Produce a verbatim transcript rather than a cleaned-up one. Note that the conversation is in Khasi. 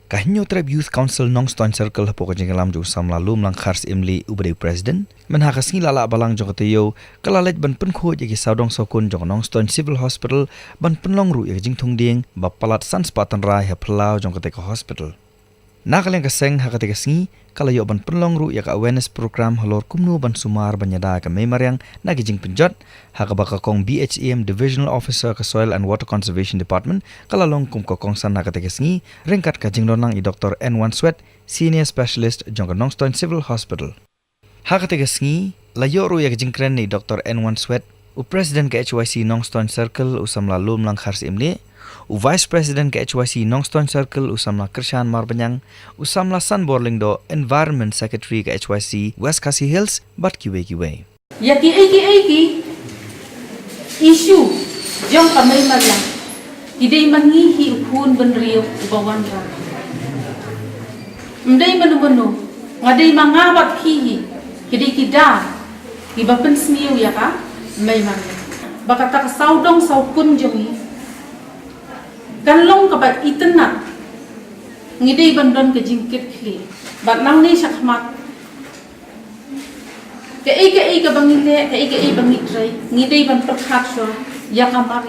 Ka Hynñiewtrep Youth Council Nongstoiñ Circle hapoh ka jingïalam jong u samla Lumlang Kharsyimlieh uba dei u president, mynha ka sngi la lah balang jong ka taïew, ka la leit ban pynkhuid ïa ki sawdong sawkun jong ka Nongstoiñ Civil Hospital ban pynlong ruh ïa ka jingthung dieng ba palat san spah tynrai ha phyllaw jong katei ka hospital. Na ka liang ka seng ha katei ka sngi ka la ïoh ban pynlong ruh ïa ka awareness program halor kumno ban sumar ban ïada ïa ka mei mariang na ki jingpynjot, ha kaba ka kong B H M, Divisional Officer ka Soil and Water Conservation Department, ka la long kum ka kongsan ha katei ka sngi, ryngkat ka jinglong lang i Doktor N Wan Swet, Senior Specialist jong ka Nongstoiñ Civil Hospital. Ha katei ka sngi la ïoh ruh ïa ka jingkren na i Doktor N Wan Swet, u President ka H Y C Nongstoiñ Circle u samla Lumlang Kharsyimlieh, u Vice President ka H Y C Nongstoiñ Circle u samla Kyrshan Marbaniang, u samla Sanbor Lyngdoh, Environment Secretary ka H Y C West Khasi Hills, bad kiwei kiwei. Ïa kiei kiei ki issue jong ka mei mariang, ki dei ma ngi hi u khun bynriew uba wanrah. Ym dei mano mano, nga dei ma nga bad phi hi, ki dei ki da kiba pynsniew ïa ka mei mariang. Ba kata ka sawdong sawkun jong ngi kan long kaba itynnad. Ngi dei ban don ka jingkitkhlieh bad nangne shakhmat, kaei kaei kaba ngi leh, kaei kaei ba ngi trei, ngi dei ban pyrkhat shuwa ïa ka mar